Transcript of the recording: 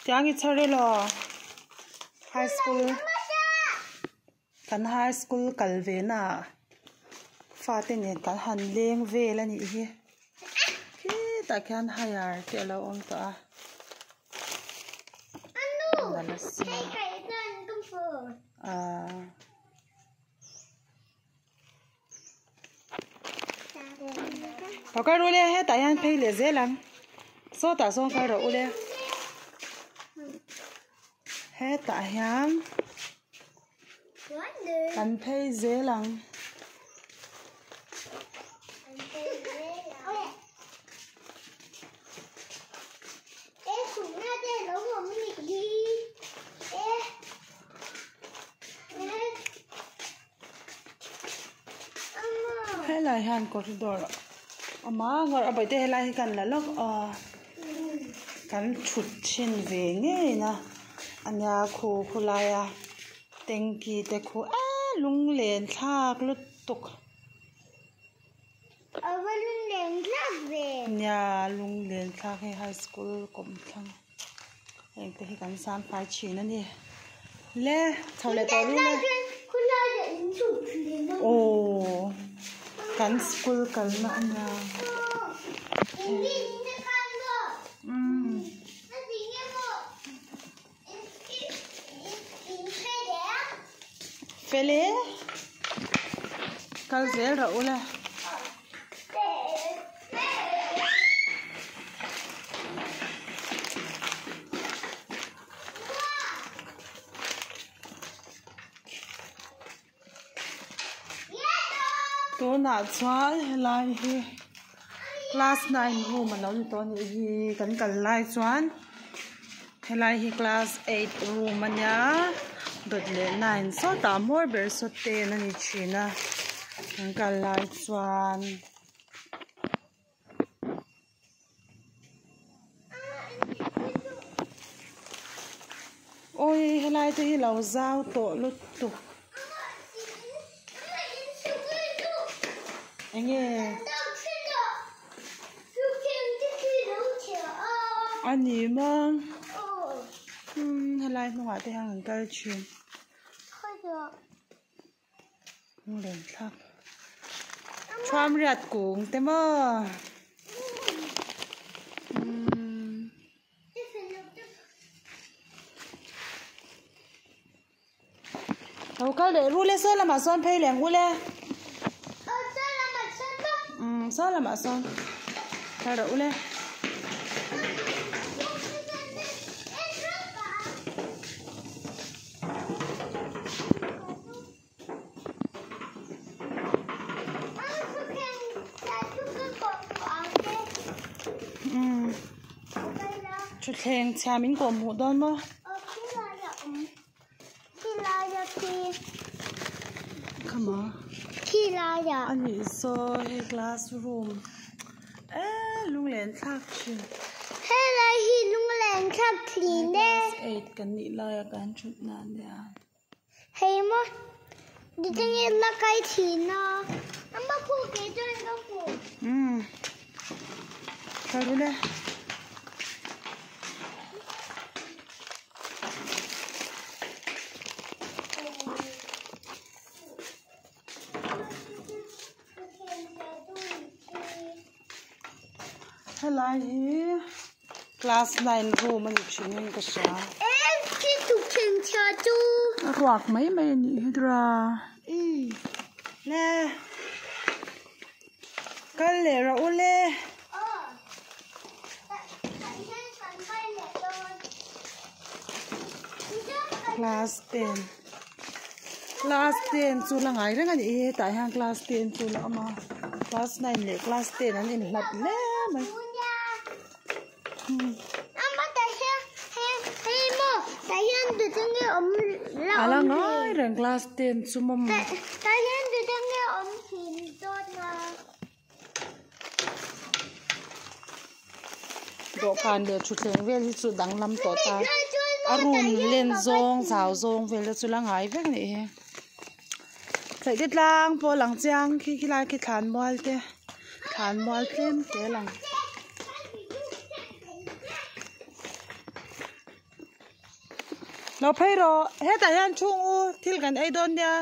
Tiang i chhar elaw high school kan high school kal ve na ah fate nen kan han leng vel a nih hi khitah khian hire te alo awm tawh a. Lo kal ru le hetah hian phei leh zel ang sawtah sawn kal rawh u le hetah hian kan phei zel ang. Helai hian corridor a awm a ngawrh a bawihte helai hi kan la lawk a kan thut thin ve ngei na ania khu khulaia tanky te khu eee lunglen thlak lutuk. Nia lunglen thlak hei high school kawmthlang. Heng te hi kan san fai thin a ni. Le chho leh tawh ru le. Aww kan school kalna a nia. Umm. Fel e. Kal zel rawh u le. Tunah chuan helai hi class nine room alo ni tawh anih hi kan kal lai chuan helai hi class eight room ania dawt leh nine sawtah mawi ber saw ten ani thin a kan kal lai chuan. Awi helai te hi lo zau tawh lutuk enge a ni maw umm helai hnungah te hian kan kal thin. Lunglen thlak thuam riat kung te maw umm lo kal leh ru le saw lamah sawn phei leh ang u le umm saw lamah sawn kal rawh u le. Thutthleng chhia min kawh hmuh dawn maw? A nih saw hei classroom eee lunglen thlak thin. Helai hi lunglen thlak thin e. Class 8 kan nih laia kan thut na ania. Hei maw nitenge la kai thin a. Amma khu ke chuan ka hmu. Umm. Kal ru le. Helai hi class 9 room a ni thin in ka hria. A ruak mai mai a nih hi tura. Le kal leh rawh u le. Class 10 Class 10 chu la ngai reng a nih hi hetah hian class 10 chu la awm a class 9 leh class 10 an inhlat hle mai. A la ngai reng class 10 chu maw. Dawhkan leh thutthleng vel hi chu danglam tawh ta a room len zawng zau zawng vel te chu la ngai vek a nih hi chheih te tlang pawh a lang chiang khi khilai khi thlan mual te. Thlanmual tlem te a lang. Lo phei rawh hetah hian chhung u thil kan ei dawn nia.